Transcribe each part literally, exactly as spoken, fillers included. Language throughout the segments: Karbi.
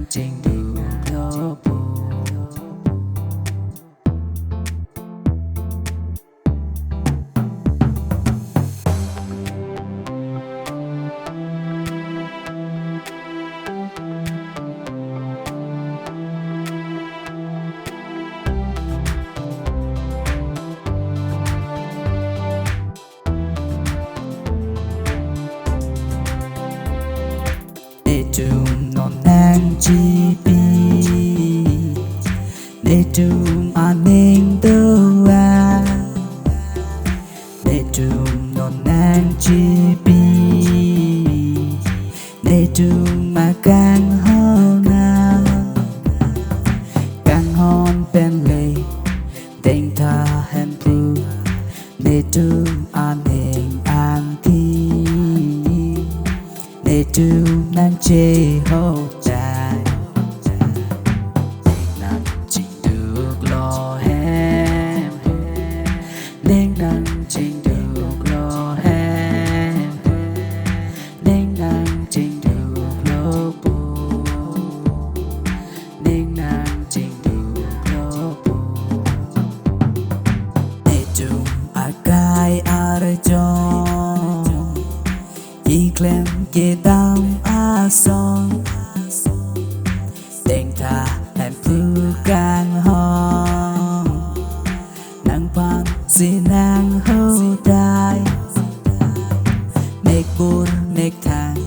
chingduklo pu. Netum non nangchipi, netum aning doan. Netum non nangchipi, netum akanghon na, kanghon pen le dengtha Hemphu, netum aning angti, netum nangchehokchai. Ning nangchingduklo Hemphu, ning nangchingduklo Hemphu, ning nangchingduklo pu, ning nangchingduklo pu. Netum akai arjong, keklem kedam ason, dengtha Hemphu kanghon, nangphan si nanghodai. Mekpur mekthang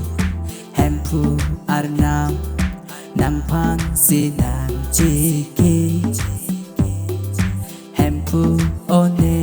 Hemphu arnam, nangphan si nangchiki. Hemphu one